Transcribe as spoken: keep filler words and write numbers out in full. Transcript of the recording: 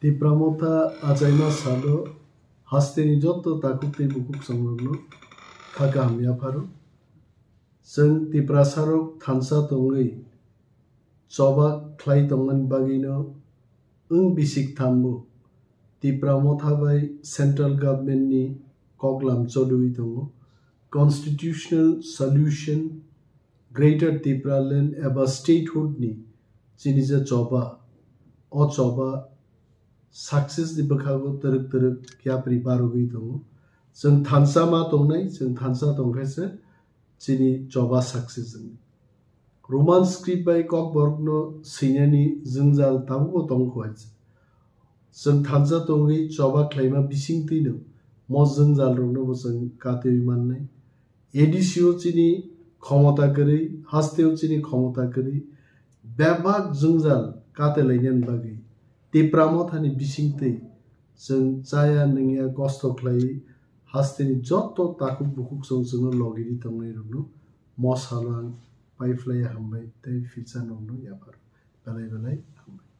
Tipra Motha achaima salo hasteni joto takhuk tei bukhuk chongrokno kha kaham yapharo. Chwng Tiprasarok thansa tongwi choba khlai tongmani bagwino wng bisik thambo Tipra Motha bai Central Government ni koklam choliwi tongo. Constitutional Solution, Greater Tipraland eba Statehood ni chini je choba, o choba success ni bwkhago twrwk twrwk yapri barogwi tongo. Chwng thansa ma tongnai, chwng thansa tongkhe se chini choba success wngwi. Roman script bai kokborokno swinani jwngjal tabukbo tongkho hai se. Chwng thansa tongwi choba khlaima bisingtwino mo jwngjalrokno bo chwng katwi mannai. A D C o chini khomota kwrwi, hasteo chini khomota kwrwi, bebak jwngjal katelainani bagwi Tipra Mothani bisingtwi chwng chaya nungya kosto khlaiwi hasteni joto takhuk bukhuk chwng chwngno logiri tongnairokno mo salo ang paiphlaiya hambai tei future nokno yapharo. Belai belai hambai.